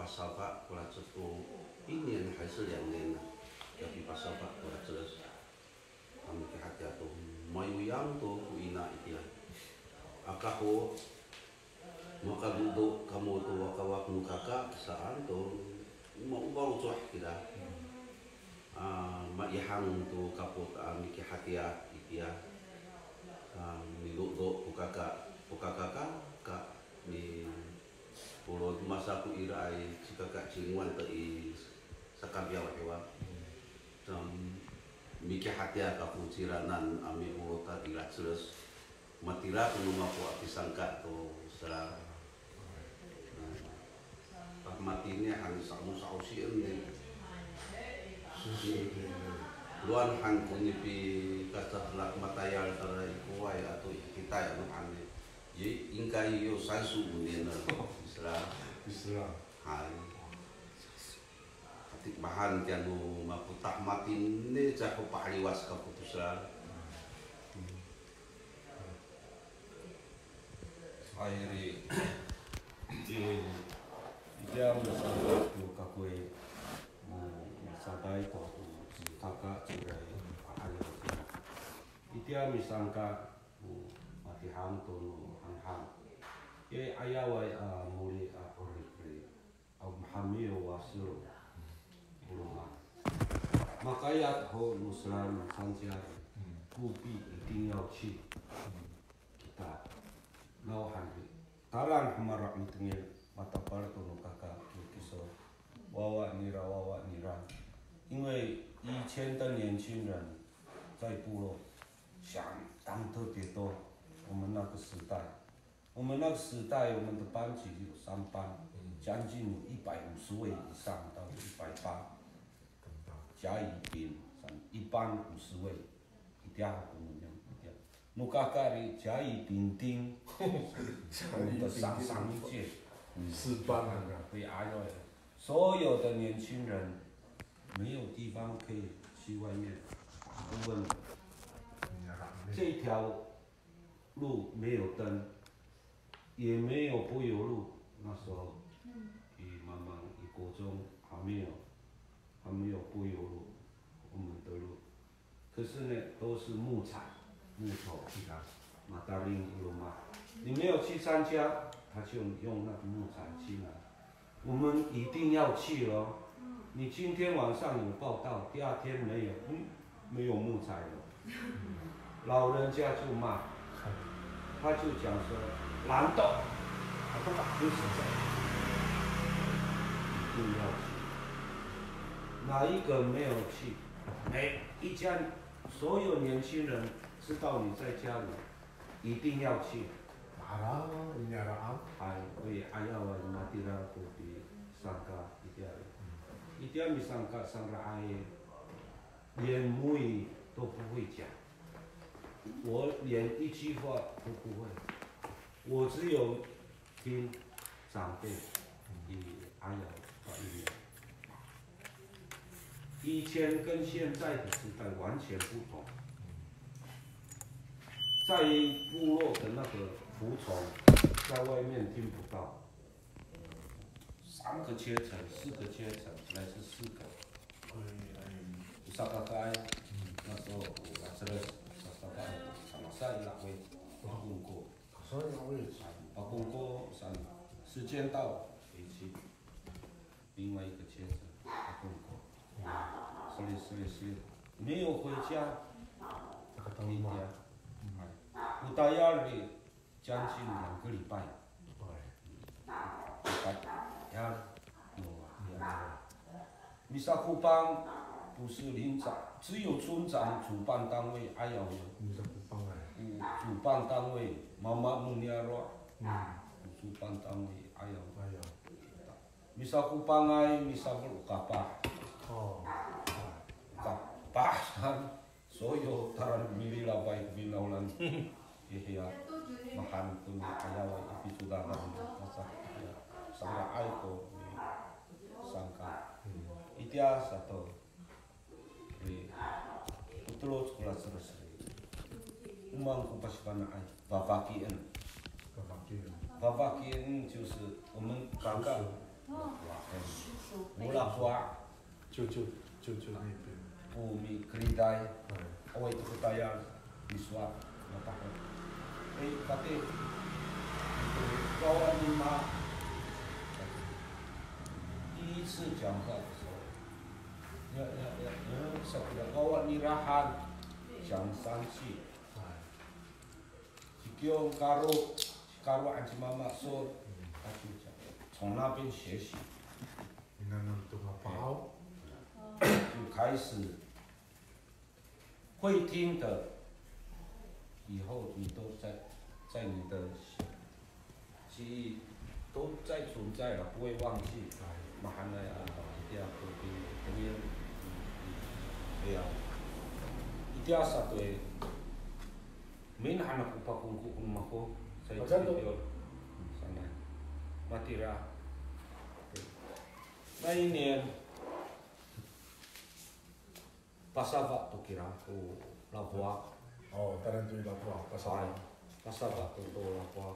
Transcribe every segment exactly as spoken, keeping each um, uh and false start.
Safa ko laced to, 一年还是两年 a, ya pipasafa ko laced. Kami kihatiya to, mayoyang to ko ina itiya. Aka ho, makadodo kamo to wakawak no kaka saan to, o mafaloco' kira. A, maihang to kapot a mikihatiya itiya. A, midodo ko kaka, ko kaka ka, ka, mi polod masa ko iraay ci kaka Cingwan to i Sakamiyaw hiwa. Tam, mikihatiya kako ciranan a miolot a i Laceles. Matira ko no mako a pisangka to sa. Pak matini han sa'osa'osien ni. Lowan han ko nipikacafla matayal tara i koway ato i kitay ano han ni. Ye, 应该有三十五年了，是啦。是啦。Hay. Kati mahan kiya no mapotah matini caho pahaliwas kako to sera. Hay ri, itiya misangka to kako i, misangka to kaka cira i pahaliwas. Itiya misangka, o, matihang to no hanghang. Ya i 'ayaway a moli a 'orip ri. A, hamiyo waselo. Polong a. Makayat ho no sera no 参加, 务必一定要去. Kita. Nawhani. Tayra han a mitengil, matapal to no kaka, kiso. Wawa nira, wawa nira. 因为以前的年轻人在部落相当特别多，我们那个时代 我们那个时代，我们的班级有三班，将近有一百五十位以上到一百八。甲乙丙三，一班五十位，一定要跟我们一样。No kaka ri甲乙丙丁，我们的上上一届，四班啊。对，哎呦，所有的年轻人没有地方可以去外面，问这条 路没有灯，也没有柏油路。那时候，以茫茫一国中还没有，还没有柏油路，我们的路。可是呢，都是木材、木头，mataling i loma'。你没有去参加，他就用那个木材去拿。 我们一定要去哦。你今天晚上有报到，第二天没有，嗯，没有木材了。老人家就骂，他就讲说，懒惰，就是这样，一定要去。哪一个没有去？每一家，所有年轻人知道你在家里， 一定要去。Ma'araw, ini araw. Hay, wi, 'ayaw a matira ko pisangka itiya. Itiya misangka sangra'ay, 连母语都不会讲，我连一句话都不会，我只有听长辈 i 'ayaw a imi. 以前跟现在的时代完全不同，在部落的那个服从，在外面听不到。三个阶层、四个阶层，乃是四个。Sakakay, 那时候我来这个 sakakay, sama sa ira ko, pakongko. Pakongko, san, 时间到，回去。另外一个阶层，pakongko。Seli, seli, seli. 没有回家。一天。O tayal i 将近两个礼拜。Misakopang 不是领长，只有村长主办单位，哎呀，主办单位，妈妈弄呀咯，主办单位，哎呀。Misakopangay, misafel o kapah. O kapah san, soyo tayra mililaway ko finawlan. Hiya, mahaen to ni 'ayaway i picodadan, masa hiya, sangra'ay ko misangka. Itiya sato, i, o tolo ko Laceles ri, o maan ko pasifana'ay, fafakien. Fafakien. Fafakien 就是我们刚刚 Lakowa. O lakowa. 就就就就那边。 O mikeriday. Awaay to ko tayal misowal, matahok. E, kati, wawa ni ma, 第一次讲话的时候，要要要要，wawa nira han 讲三句。 Ci Kiyo karo, karo han ci mama so, 他就讲，从那边学习。 就开始会听的，以后你都在在你的记忆都在存在了，不会忘记。Mahaenay a, itiya ko pi, pi, itiya, itiya sato i, Min han ako pakongko no mako. Sa i, sanay. Matira. 那一年, pasafa to kira ko lakowa. O, tayra to i lakowa, pasafa. Hay, pasafa to, to lakowa.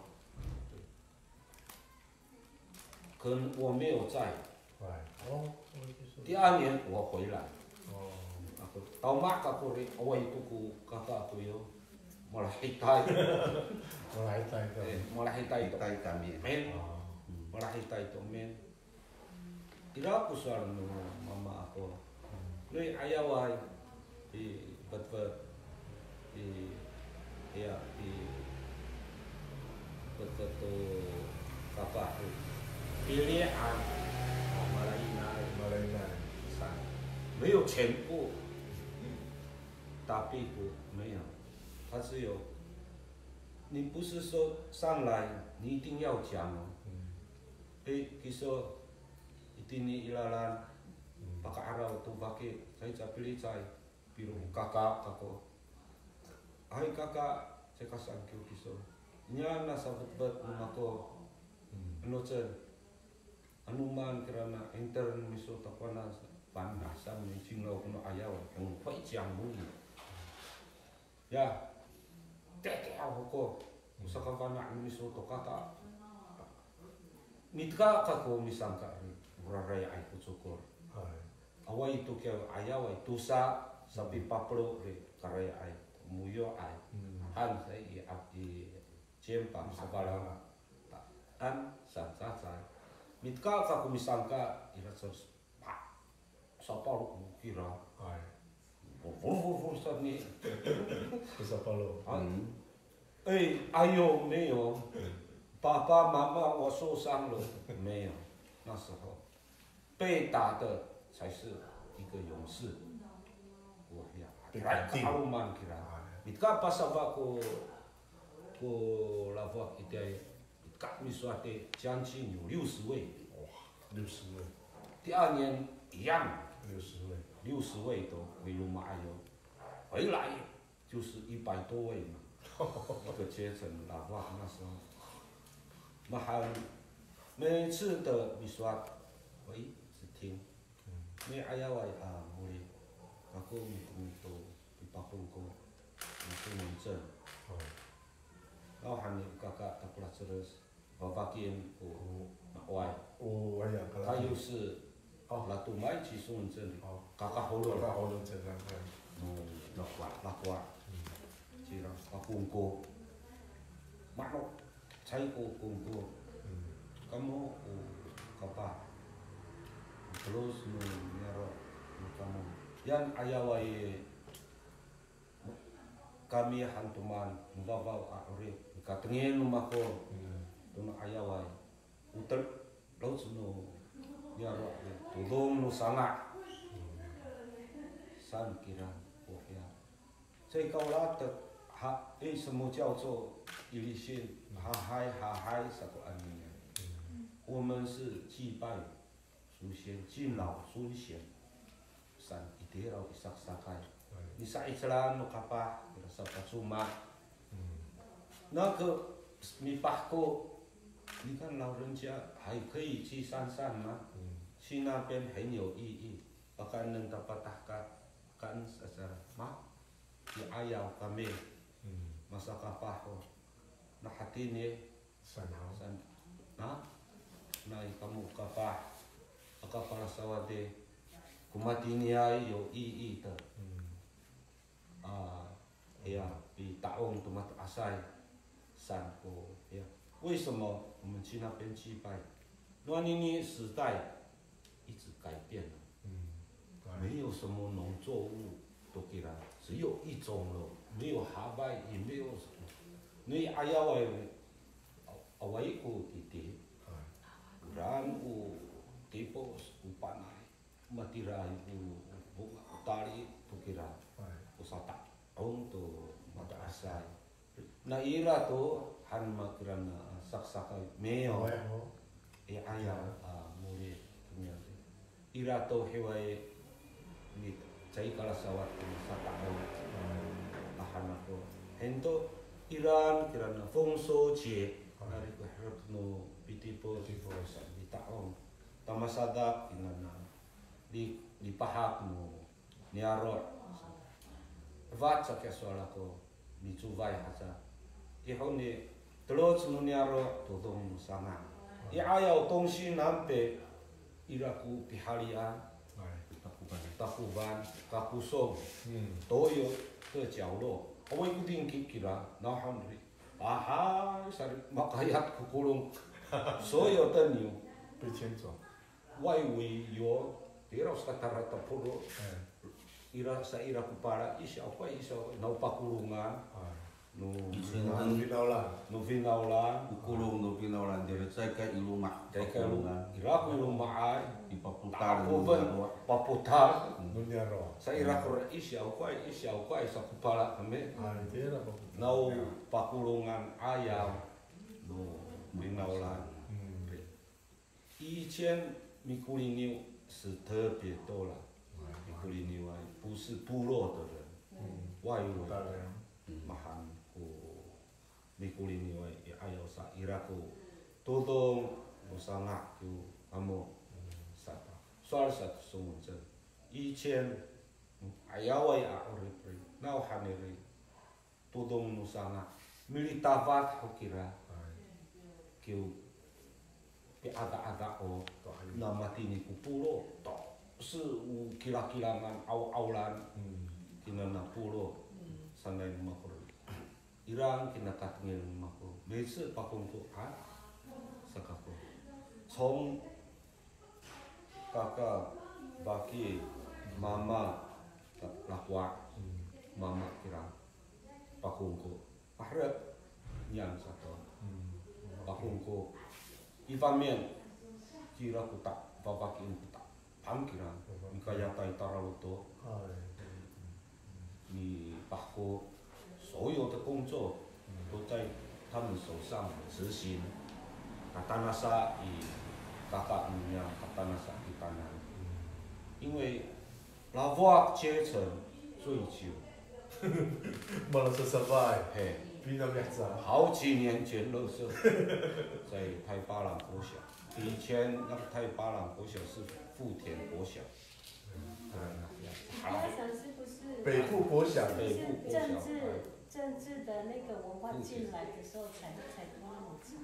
可能我没有在。 Hay. O, 第二年我回来。 O. Ako, tawma kako ri, awaay to ko kaka ako yo. Malahitay. Malahitay to. E, malahitay to. Malahitay kami. Min. O. Malahitay to, min. Ira ko sowal no mama ako. No i 'ayaway, i petepet, i, iya, i petepet to kapah i pilian, malainay. Malainay. Sa, 没有全部, tapi 不，没有，他只有，你不是说上来你一定要讲哦。 E, kiso, itini i lalan, paka'araw to faki, caay capilicay, piro kaka kako. Hay kaka, caay ka saan kiyo kiso. Niya na savetvet no mako, ano cen, ano maan kirana intern miso takowanan sa, panah sa mi cingaw kono 'ayaw, yang 会讲母语. Ya, tete aw ko, o sakafana' no miso to kaka. Miteka kako misangka ri, o rarayay ko cokor. Hay. Awaay to kiya 'ayaway, tosa, sapipapelo ri, karayay, moyoay. Hmm. Han sa i, i, cempang, sapala. An, sa, sa, sa. Miteka kako misangka, ira sa, pa, sapalo kira. Hay. Vur, vur, vur, vur, sa ni. Sapalo. A? 嗯。 哎，哎呦，没有，爸爸妈妈，我受伤了，没有，那时候被打的才是一个勇士。我呀，被肯定。Ka'aloman kira. Ay. Miteka pasafa ko, ko lafak itiya i, miteka misowal i 将近有六十位。哇，六十位。第二年一样，六十位。六十位都回罗马，哎呦，回来 就是一百多位嘛，一个阶层，lafak 那时候。Mahaen, 每次的 misowal, 我一直听。Mi'ayaway a moli, kako mikomi to pipakongko, 我是文正。然后还有 kaka Takola Ceres, Fafakin ko, o, Naway. O, waya, kala. 他又是 o, latomay ci Song Cen ri. O. Kakaholong. Kakaholong Cen ri. No, lakowa, lakowa. Hmm. Cira, pakongko. Mano, caay ko kongko. Hmm. Kamo, o, kapah. Terus no niyaro', no kamo. Yan 'ayaway i, kami han to maan, no fafaw a 'orip, mikatengil no mako, hmm, to no 'ayaway, o teloc no niyaro' i, todong no sanga'. Hmm. Saan kira, o hiya. Caay ka o latek, ha, i, 什么叫做 ilisin, hahay, hahay, sako anini. Hmm. 我们是祭拜 首先敬老尊贤，saan itiraw i saksakay. Misa'icelan no kapah, ira sapacomah. 那个 mipahko, 你看老人家还可以去散散吗？去那边很有意义。Pakaenen ta patahekal, kan saca, ma, i 'ayaw kami, masakapah ho. Na hatini, San haw? San, ha? Nai kamo kapah, aka palasawad i, ko matiniay yo i, i ta. A, ya, pita'ong to mato'asay. San ko, ya. 为什么我们去那边祭拜？ No anini 时代一直改变了。没有什么农作物都给他，只有一种了，没有 hafay， 也没有什么。那 ayaway, awaay ko titi. Ran o tipos, o panay, matira ko, o tali to kira. O sata'ong to mato'asay. Na ira to han makira na saksakay, 没有. I 'ayaw a moli to niyaro'. Ira to hiway ni caay kalasawad ko sata'ong a han ako. Hento, ira kira na 丰收节, nari ko herek no pitipos, pitipos a mita'ong. Tamasadak kina na li, lipahak no niyaro'. Efac sa kiya sowal ako, micofay haca. I honi, teloc no niyaro', todong no sanga'. I 'ayaw 东西南北, ira ko pihalian, takoban, kakosong, 都有的角落. Awaay ko tingki kira, nawhani ri. Ahay, sari, makayat ko kolong. 所有的牛. 被牵走。 外围有, tira o sakatara taporo. Ira sa ira ko pala, i siya ko, i siya ko, no pakolongan. No finawlan. No finawlan. O kolong no finawlan, tira caay ka i loma'. Caay ka i loma'. Pakolongan. Ira ko i loma'ay. I papotal. Takoban, papotal. No niyaro'. Sa ira ko i siya ko, i siya ko, sa ko pala kami. No pakolongan 'ayaw. No finawlan. 以前 Mikoliniw 是特别多了，Mikoliniw 啊，不是部落的人，外围的，mahaen ko Mikoliniw 啊，i 'ayaw sa ira ko todong no sanga' ko amo sa, sowal sa to 宋文正. 以前 'ayaway a 'orip ri, nawhani ri, todong no sanga', militafad ho kira. Kiw pi'ada'ada o, na matini ko polo, to, se o kilakilangan, 'aw'awlan, kina na polo, sanay no mako ri. Ira kina katengil no mako. 每次 pakongko a, sa kako. 从 kaka, faki, mama, lakowa', mama kira, pakongko. Paherek niyam sato. Pakongko. 一方面, kira ko ta, fafaki ko ta, pang kira, mikayatay tara lotok. Ni pahko, 所有的工作都在他们手上执行。Katanasa i kaka niyam, katanasa i kitanan. 因为 lafowak 阶层最久。Malasasafay. 嘿。Pina miheca. 好几年捡垃圾，在太巴塱国小。以前那个太巴塱国小是富田国小。 应该讲是不是北部国小。北部国小，政治，政治的那个文化进来的时候才，才那么长。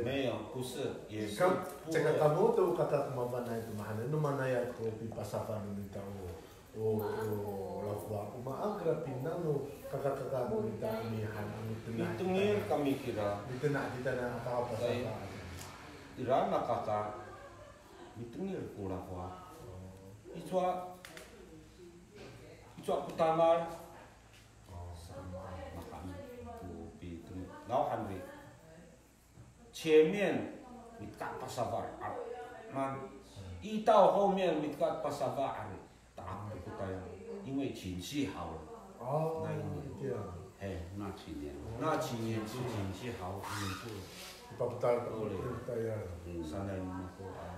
没有，不是，也是部落。Caka kamo to kaka ko mafana'ay to mahaen, no manaya to pipasafan no mita o, o, o lafowak, o maan kira pinang no kakakaka no mita a mihaen, a mitena'. Mitengil kami kira. Mitena' kita na aka pasafan. Ira na kaka. Mitengil ko lafowak. I cowa, i cowa ko tangal. Maka ko pitengil. Nawhani ri, 前面 miteka pasafan, a, man, 一到后面 miteka pasafan ari. Ta'ak ko tayal, 因为景气好了。哦，那一年。对啊。嘿，那几年。那几年是景气好，嗯，就。Ipapotal ko tayal. Sanay no mako a,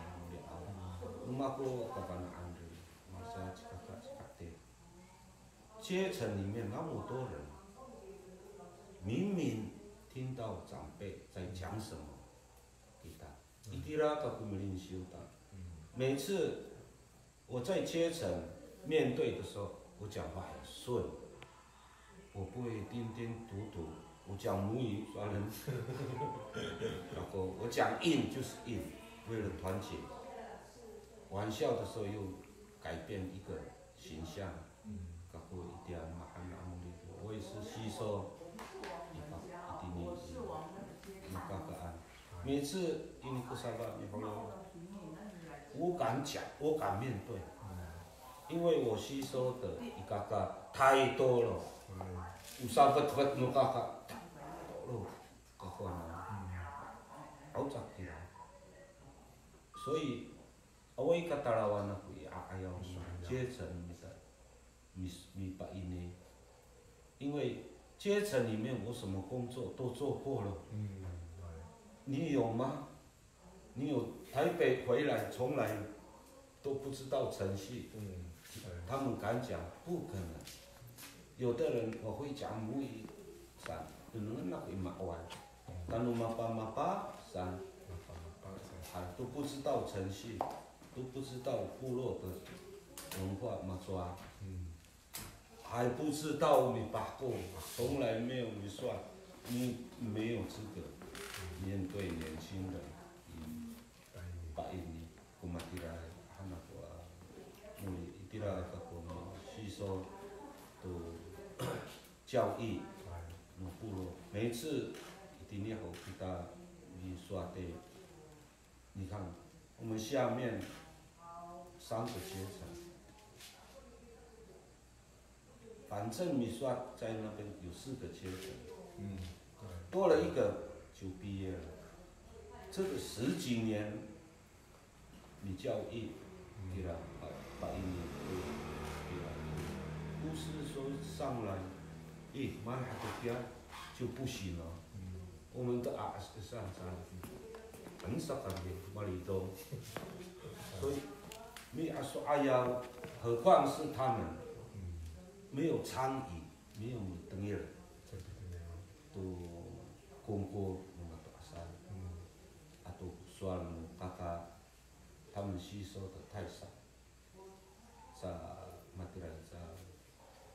no mako kafana'an ri, masa cikaka cikakti. 阶层里面那么多人，明明听到长辈在讲什么，kita, itira kako milinsiw ta. 每次 我在阶层面对的时候，我讲话很顺，我不会吞吞吐吐，我讲母语，虽然然后我讲硬就是硬，为了团结。玩笑的时候又改变一个形象。Kako itiya mahaen a moli to, 我也是吸收 ika itini i makakaan. 每次 ini ko safa ni holo, 我敢讲，我敢面对，因为我吸收的 i kaka 太多了。O safetfet no kaka 太多了，kaka 呢，好长期来。所以 Awaay katalawan ako i 'a'ayaw 阶层 mita, mi, mipaini. 因为阶层里面我什么工作都做过了。你有吗？你有台北回来从来都不知道程序，他们敢讲？不可能。有的人我会讲母语，san, nengneng ako i ma'owaay. Tano mapamapa san, 还都不知道程序，都不知道部落的文化 macowa，还不知道 mipahko，从来没有 misowal，你没有资格面对年轻人。Paini ko matira han ako a moli itira kako no 吸收 to 教育 no 部落。每一次 itini ho kita misowal 的，你看我们下面三个阶层，反正 misowal 在那边有四个阶层，多了一个就毕业了。这个十几年 你教育，对了，把，把一年多，对了，不是说上来，诶，马上就这样就不行了。我们的啊，上上，很少感觉，马里都，所以，你啊说，哎呀，何况是他们没有参与，没有等于了，都功过那么多少，啊，都算了，大家 他们吸收的太少。Sa matira sa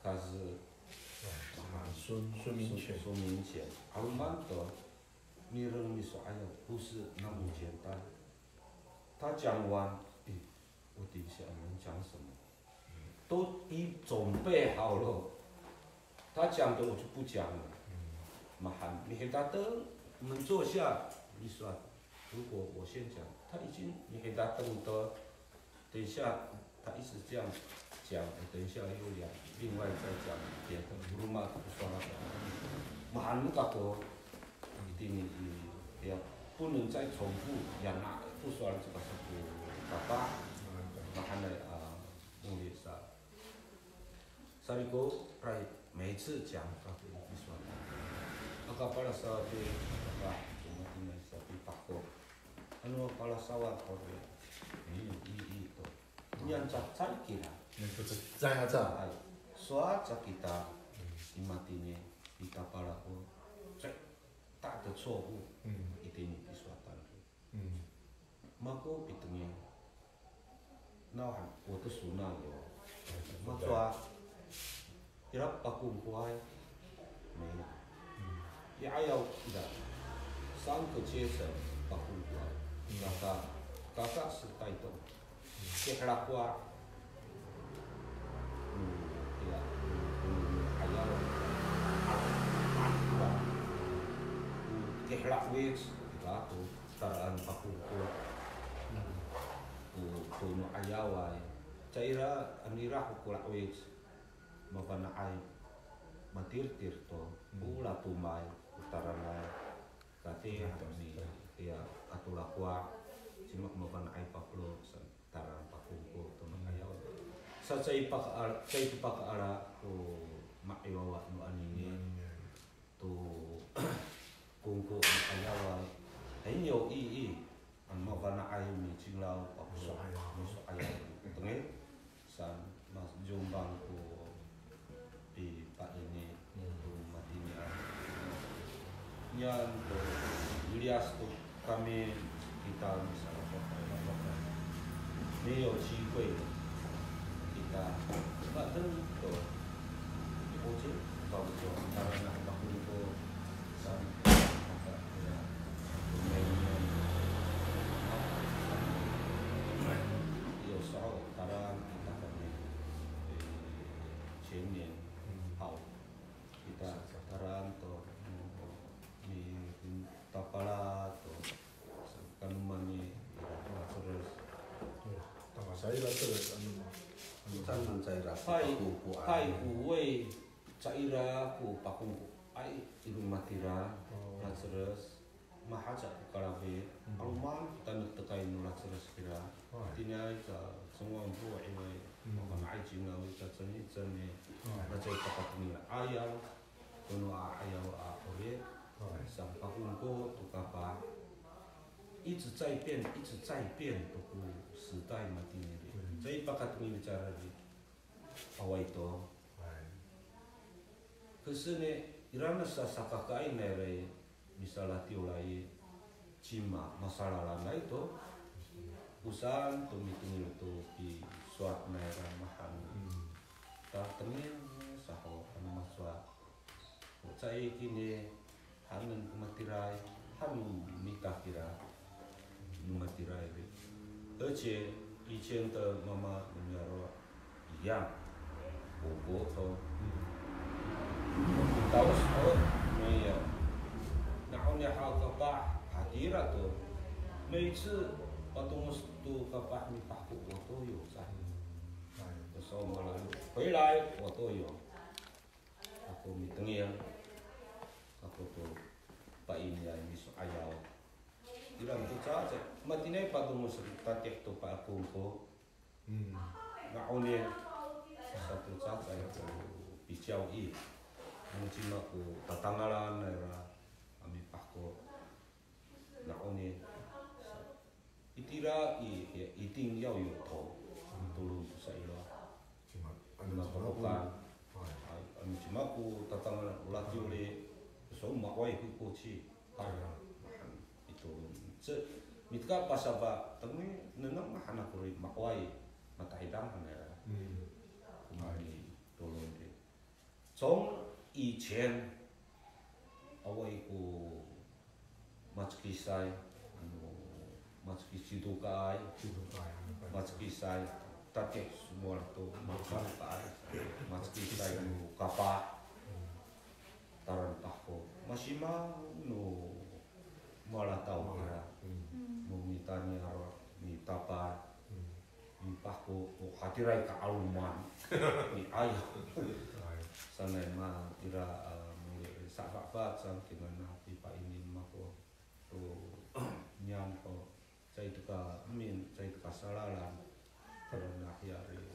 kaso 孙，孙明权。孙明权，'aloman to, mireng miso ayaw, 不是那么简单。他讲完，诶，我等一下能讲什么？都已准备好了。他讲的我就不讲了。Mahaen, mihidateng, 我们坐下，你说，如果我先讲，他已经 mihidateng 的，等一下他一直这样讲，我等一下又两，另外再讲别的。Roma 不算了。Mahaen kako, itini i, ya, 不能再重复，ya na, 不算了，这个是不，爸爸，mahaen a, 牧师啊。 Salikotay, 每次讲到这一句算了。Aka palasawa to, aka, cuma tinggal sapi pako. Ano palasawa ko, 没有意义的。Niyan cacay kira. Niyan cacay aca. Ay, sowal sa kita, i matini, kita palako, 最大的错误，itini i sowal to. Mako pitengil. Nawhani, 我的 sowal yo. Macowa, ira pakongkoay. 没有。I ayaw ira, 三个阶层 pakongkoay. Kaka, kaka 是带动. Kihlak wa. Ira, ayaw. Kihlak wic, ira ko taraan pakongko. Ko, ko no ayaway. Caira, ano ira ho ko lawic, mafana'ay, matirtir to, ko latomay, ko tarangay, kati, mi, ya, ato lakowa, cima mafana'ay pafelo, sa, tarang pakongko to no ayaw. Sa caay pakaala, caay to pakaala ko ma'iwawa no anini. To kongko no ayaway, 很有意义. Ano mafana'ay micinglaw, pafelo, miso'ayaw. Miso'ayaw. Tengil, san, macombang ko pipaini, to matiniay. Niyan to, miliyas to kami, kita misalapakay, lapakay. 没有机会 kita, mateng to, i, 我觉得，包括说，当然了，包括说， Caira to, ano ma. Ano caira to, hay, pakokoay. Hay, o wi, caira ko pakokoay, iro matira, o. Laceles, mahaca ko kalafi, 'aloman ko tanektekay no Laceles kira. Hay. Tiniay ka, sowal ko iway, mafana'ay cingawi, caceni, ceni, hay, na caay pakatengil a 'ayaw, kono a 'ayaw a 'orip, hay, saan pakongko to kapah. 一直在变，一直在变 to ko 时代 matini ri. Caay pakatengil cangra ri. Awaay to. Hay. 可是呢, ira na sa sakakaay nai ri misalatiwlay cima masalalanay to. O saan to mitengil to pisowal nai ra mahaen. Tatengil sa ho ano masowal. O caay kini hanen ko matiraay, han no mita kira no matiraay ri. 而且以前的妈妈 no niyaro' 一样，火锅头。Taos o, 没有。然后呢，还有个吧，hatira to。每次 patomos to kapah mipahko, 我都有在。有时候我们回来，我都有。 Ako mitengil, ako to painiay miso 'ayaw. Ira to cacay, matiniay patomos tatih to pakongko. Nga'onini sato cacay ko piciyaw i. Ano cima ko tatangalan nira a mipahko. Nga'onini sa, itira i, ya, 一定要有头, tolon to sa ira. Cima, ano cima ko, matokan. Hay. Hay, ano cima ko tatangalan, o latiw ri, so ma'awaay ko koci. Hay. Hay. Ito, ce, mitka pasafa, tengil, nengneng han ako ri ma'awaay, matahidang han nira. Hay. Tolon ri. 从以前, awaay ko macekisay, ano, macekis, cidokaay, cidokaay, ano, macekisay, tatih somowal to, macadokaay, macekisay no kapah, taran pahko, masimaw no malataw kira, no mita niyaro', mitapal, mipahko, o hatiraay ka 'aloman. Mi'ayaw. Sanay ma, ira, a, moli, safafat saan kina na pipaini mako to niyan ho. Caay to ka emin, caay to ka salalan. Ira na hiya ri,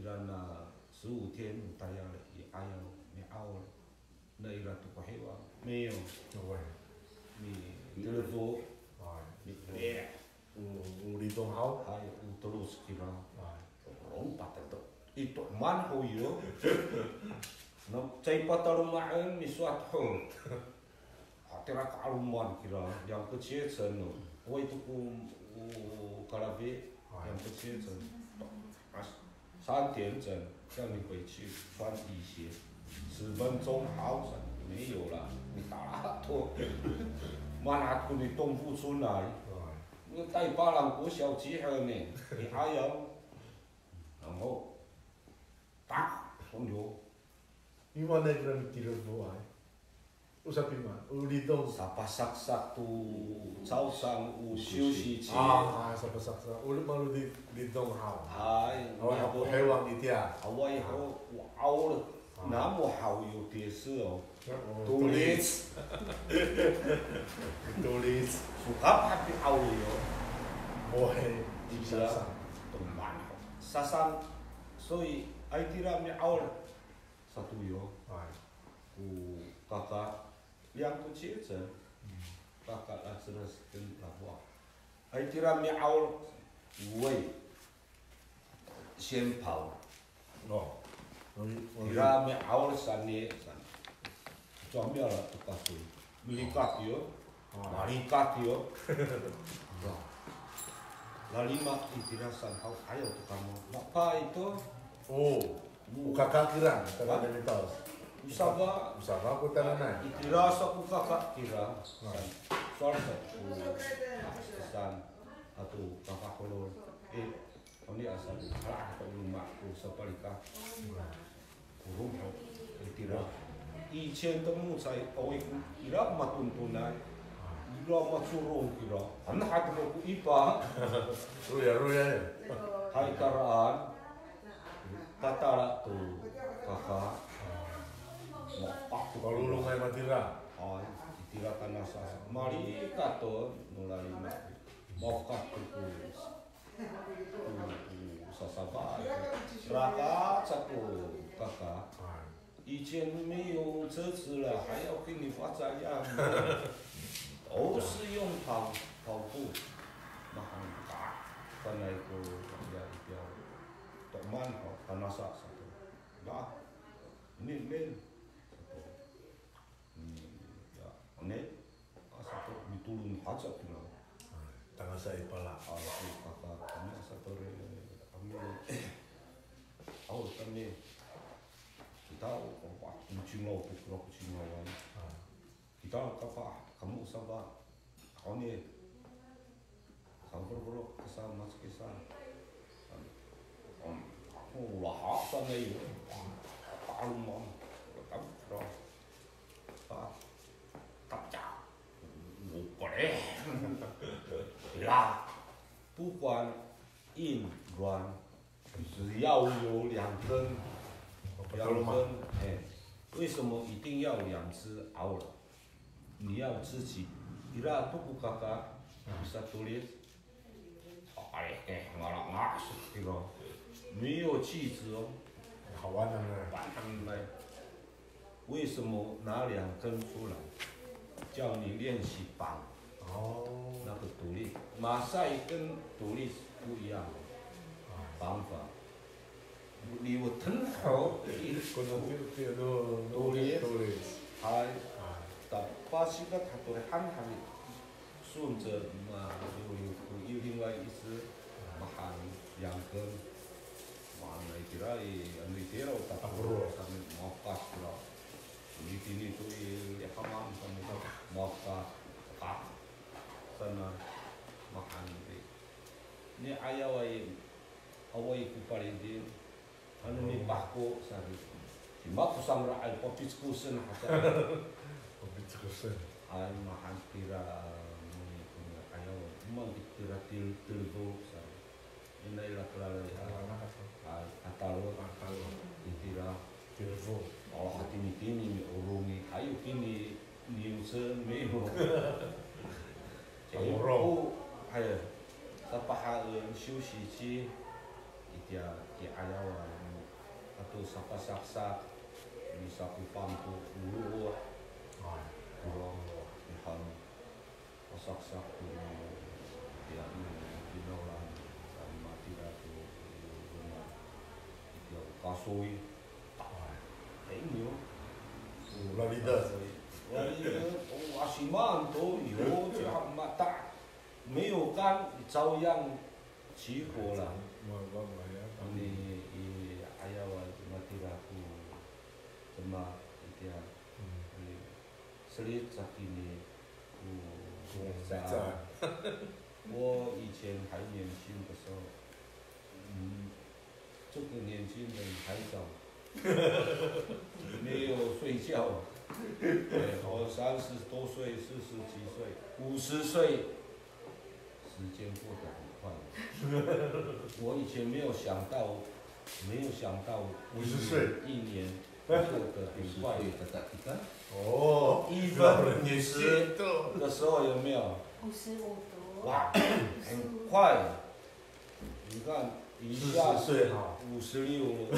ira na 十五天 no tayal i 'ayaw, mi'aol. Na ira to ko hiwang, miyo. Awaay. Mi, telefo. Awaay. Mi, eh. O, o Lidong haw? Hay, o teloc kira. Awaay. Rong pateto. I to'eman ho iyo. Na, caay pataloma'en misowal ho. Hatira ka 'aloman kira, 两个阶层 no. Awaay to ko, o, kalafi, 两个阶层. As, 三点整，叫你回去穿雨鞋，十分钟好，没有了，你打多，满哪里你动不出来。那带巴朗国小集合呢，你还要，然后打，冲流。 Iwanay kira mitilofoay. O sapimaan, o Lidong. Sapasaksak to 早上 o 休息前. A, a, sapasaksak. O malo Li-, Lidong haw. Hay, awaay ho, hiwang itiya. Awaay ho, o 'aol. Namo haw yo 跌势 o. O, tolic. Tolic. Sokap hapi 'aol yo. O, hay. Itiya, to'eman ho. Sasang, 所以, ay tira mi'aol. Sato yo. Hay. Ko kaka, 两个阶层, kaka Laceles 跟 Lafoa. Ay tira mi'aol, 喂, 先跑. No. Tira mi'aol saan i, saan. Cowa miala to kasoy. Milikat yo. Malikat yo. Lalima itira saan haw, ayaw to kamo. Mapay to. O, o kaka kira, kaka dari taos. O safa. O safa ko tananay. Itira sa ko kaka kira. Sowal sa ko saan ato kakaholol. E, Oni asa, ala to loma' ko sapalikat. Ko roma ho, itira. 以前的木材, awaay ko ira matontonay. Ira macorong kira. Ano hato ko ipa. Roya, roya ya. Hay karaan. Tatala to kaka. Ma, a, palolongay matira. Ay, itira tangasa. Malikato no lalima. Mafokak to ko, ko, ko sasafad. Raka sa ko kaka. 以前没有车子了，还要给你发展呀。都是用跑，跑步。那很大，本来都要一条，多慢跑，但那啥啥的，那，你，你，嗯，呀，你，啊，啥的，你都能爬着去了。Tangasa i pala. Ah, so, kaka, kami sato ri, kami, aw, kami, kita, o, o, cingaw, o, cingawan. Kita, kapa, kamo safa, ako ni, sampor polo, kasa, mas kasa. Ako, laha sa na iyo. Pakalumang, kami, kira. 啊，大家，我过来。啦，不管硬软，只要有两根，两根，哎，为什么一定要两只？ 你要自己，ira to ko kaka, misatolid. 哎，哎，ngala ngala，没有锯子哦。好玩的呢。玩的呢。为什么拿两根出来？叫你练习绑。哦。那个独立，马赛跟独立是不一样的绑法。 Liwet ho i, kono tiya, tiya no, no, tolis. Tolis. Hay. Hay. Ta, pasikat hato ri han han i. Sunce ma, yo, yo, yo, 另外一只, mahaen, 两根. Mahaen itira i, ano itira o taporo. Taporo. Saan, mafokak kira. Itini to i, i hamang saan, mafokak. Ka. Saan, mahaen i. Ni ayaw i, awaay ko paliding, ano mipahko saan. Cima ko sangra'ay, papickosen haca. Papickosen. Ay, mahaen kira, no, no, ayaw, o maan kira til-, tilfo saan. Ina ira kilalay, a, a, a talod. A talod. Itira. Tilfo. O, hatinitini mi'orong i, ayo kini niyosen mi'orong. Mi'orong. Hay, sapahaen, 休息区, itiya i 'ayawan, ato sapasaksak, misakofang to 'olo. Ay. 'Olo, mihaen. Pasaksak to no, itiya no, finawlan, saan matira to, no, itiya o kasoy. Ay, niyo. O, lalida. Lalida, o, asimaan to, yo, ciya mata. 没有干，照样起火了。Ma, ma, ma, ya. Ini, i, ayaw, matira ko, demak, itiya. Hmm. I, Selit sa kini, o, o, sa. 我以前还年轻的时候，嗯，这个年轻人还早，没有睡觉。哎，我三十多岁，四十几岁，五十岁， 时间过得很快。我以前没有想到，没有想到一年，五十岁。一年过得很快。五十岁，哦，一分五十的时候有没有？五十五度。哇，很快。你看， 一下是四十岁哈。五十六了，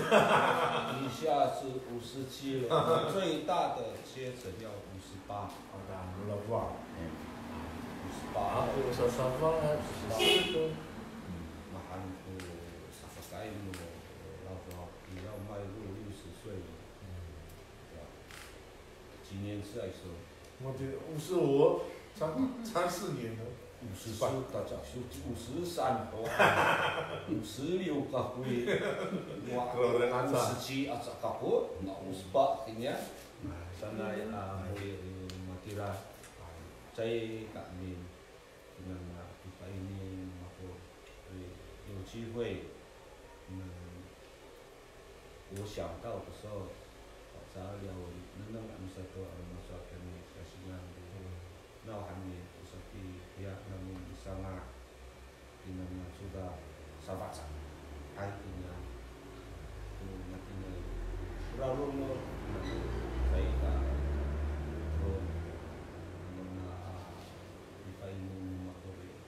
一下是五十七了，最大的阶层要五十八。好的，老夫啊。嗯，五十八。啊，有小三方啊，五十八。嗯，那还有小三方，老夫啊，也要迈入六十岁了。嗯。对吧？几年次来说，我觉得五十五，差，差四年了。 五十四，大家说五十三，哇，五十六个月，哇，五十七啊，这个月，那五十八，今年，现在啊，我也有马蒂拉，在改变，那么，一百年，然后，有机会，嗯， 我想到的时候，早聊，能能俺们说都俺们说跟你开心啊，那我还没，我 Saki, ya, namo misanga' kina na coda safaca. Ay kina. Ko matini. Ora longoc namo caay ka. Ko namo na, a, ipainom no mako ri.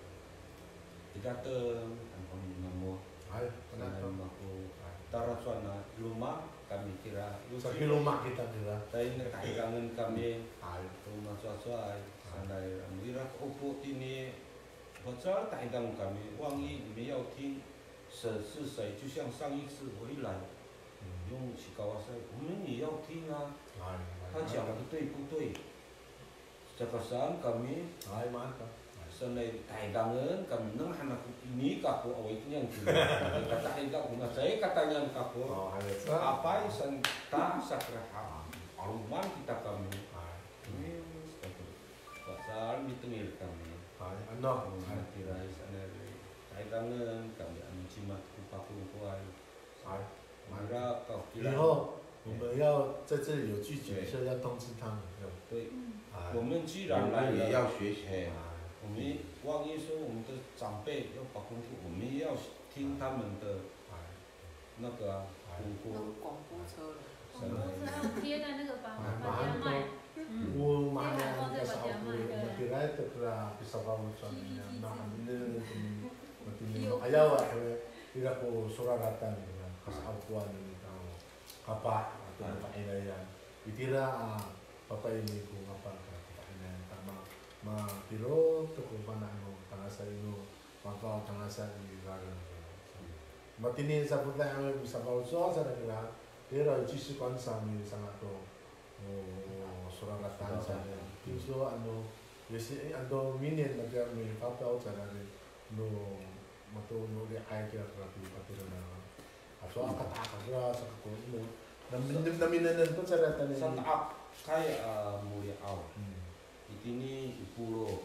Idateng, ano kami namo. Hay, sanay mako. Taracowa na loma' kami kira. Saki loma' kita kira. Tayni tahidangen kami. Hay. Loma' cowacowaay. Sanay, ano ira ko 'opo tini, 我知道 tahidang kami, 万一你们要听，神是谁，就像上一次我一来，用 Cikawasay，我们也要听啊，他讲的对不对？Caka saan kami, sanay tahidangen kami, nengneng han ako, ini kako awaay kinian kira. Katahidang ko na caay kataynian kako. Apay saan ta sakira ha, 'aloman kita kami. Ini, saan mitengil kami. Hay, ano, matiraay sanay, tahidangen kami, ano cima ko pakongkoay. Hay. Mira, 以后我们要在这里有聚集的时候，要通知他们。对，我们既然来了，我们也要学习。我们万一说我们的长辈要 pakongko，我们也要听他们的那个啊，广播车了。广播车贴在那个板板架卖。O mahaen ko sa'opo, matiraay to kira pisafaloco'an niyam, na, matini, matini, ayaw a, ira ko soraratan, kasa'opoan no mita o kapah ato fa'inayan. Itira a papaini ko kapah ato fa'inayan, ta ma, matirod to ko fana' no tangasa ino, mafao tangasa i laleng. Matini sapotal a misafaloco' sa kira, tira o 即时观赏 misanga' to, o, soraratan sa. 听说 ano, yasi, ano, minin na kira mifapao sa no, mato no ri'ay kira kira patira na. Ato aka ta aka kira sa kako ino. Namin, namin, namin to sa ratan sa ini. Sa ta'akay a moliyaw. Itini i 部落，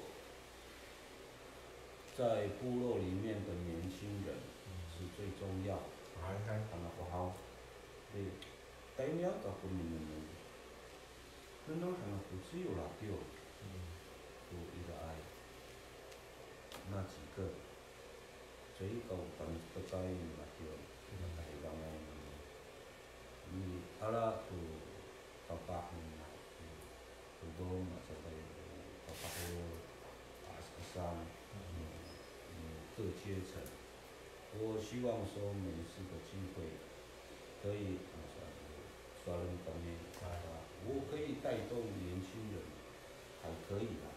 在部落里面的年轻人是最重要。Hay, hay. Ano ko haw. Di, taynian kako minengneng. Nengneng han ako, 只有 ladiw ko iraay. 那几个 caay ka o tanektekay no ladiw, matahidangay namo. Miala to kapah no, to, to, matiraay, kapah o, a, askesang, no, no 各阶层。我希望说每一次的聚会可以，啊，sowal kami, 我可以带动年轻人，还可以啦。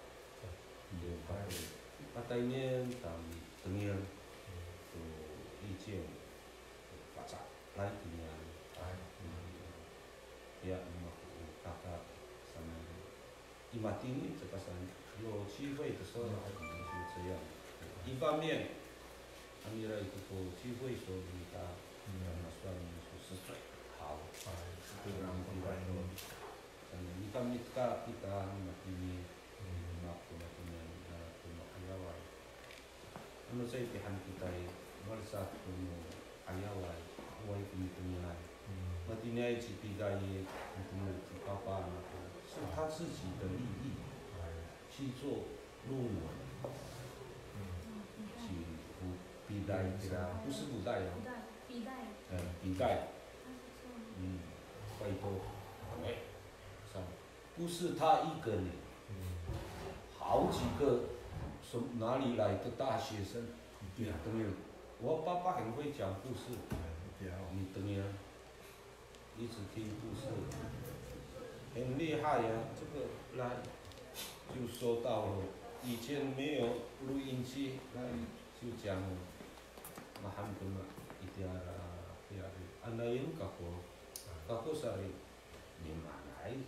Patayni, tami tengil to 意见, Paca'ay kinian. Hay. Ya, mako, kaka, sanay. I matini, caka sanay. 有机会的时候，我们就这样。一方面，他们来这个聚会所里，他，那算是最好。Hay, 非常不容易。Sanay, i kami ka kita, matini, mako, matini, na, to no 'ayaway. Ano caay pihan kita i, malesat ko no 'ayaway, awaay ko mitengilay. Matiniay ci Piday i, mitengil ci papa nako, 是他自己的利益去做论文。Ci Piday kira, 不是古代哦。Piday. 嗯，Piday. 拜托。哎，上 不是他一个呢，好几个，从哪里来的大学生？你等等，我爸爸很会讲故事，你等等，一直听故事，很厉害呀。这个来就说到了，以前没有录音机，那就讲了，那很多嘛，一点啊，这样的，啊，那也搞过，搞过啥的。 Nimaanay,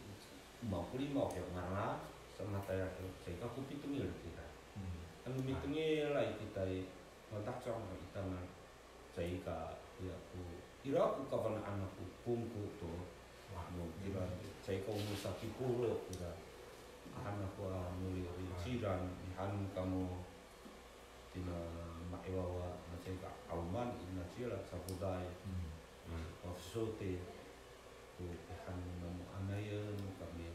mapoli mapiyo ngangan, sa matayal to, caay kako pitengil kira. Ano mitengilay kita i, matahecang no ita ngan, caay ka, ya ko, ira ko kafana'an ako, kongko to, no kira, caay ka o misakipolo kira. Ahan ako a moli ori, ciraan, mihaen kamo, tina ma'iwawa, na caay ka 'aloman, ina cila, sapoday, mafisote, ko pihan namo anayen kami,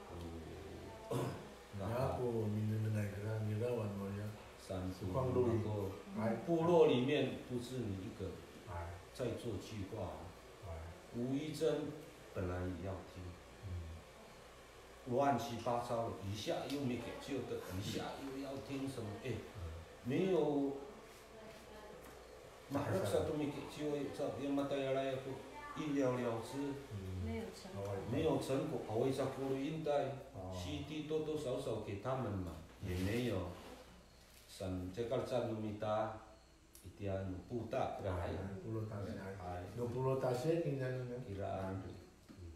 ko, ya ko minengnengay ko 三叔光路一个，哎，部落里面不是你一个，哎，在做计划哦。哎，吴一珍本来也要听，嗯，乱七八糟的，一下又没给救的，一下又要听什么，哎，没有，马上都没给救，这边马达亚来一了了之，嗯，没有成果。没有成果，啊，我一直过了应该，哦，C D 多多少少给他们嘛，也没有。San, cekal sa no mita, itiya no Pota, kira hay. Polo Tasi hay. Hay. No Polo Tasi, ina no na. Kiraan.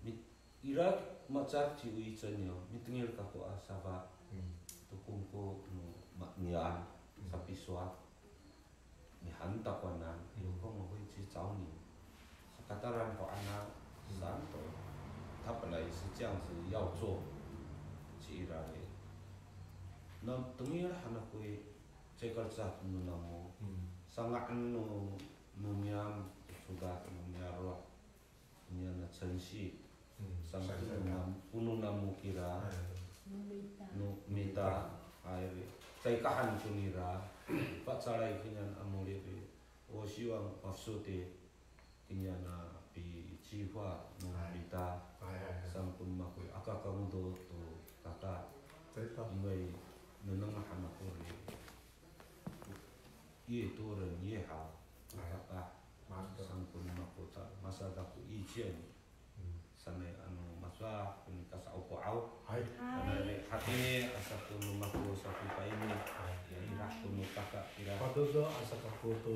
Mi-, ira macar ci Uicen yo, mitengil kako a safa. Hmm. To kongko no ma-, niyaan, hmm, sapisowal. Mihan takowanan, hmm, 有空我会去找你。Sakataran ko ana, hmm, saan to. 他本来也是这样子要做，ci ira i. Na tengil han ako i, cekal sa no namo. Hmm. Sanga'en no, no niyam, codad no niyaro'. Niyana 程序, hmm, saan to no nam-, o no namo kira, hmm, no mita, ay, caay ka han ko nira, pacalay kinian a moli' i, o siwang pafsoti, kinian a pici fa no mita, ay, ay, ay, saan ko no mako i, aka kangodo to kaka, 因为 nengneng han ako ri. 越多人越好。Kaka, saan ko no mako ta, masadak ko 意见. Hmm. Sanay ano masadak ko nika sa'opo'aw. Hay. Sanay hatini asa ko no mako sa ko kaini. Hay. Ya ira ko no kaka kira. Padodo asa kako to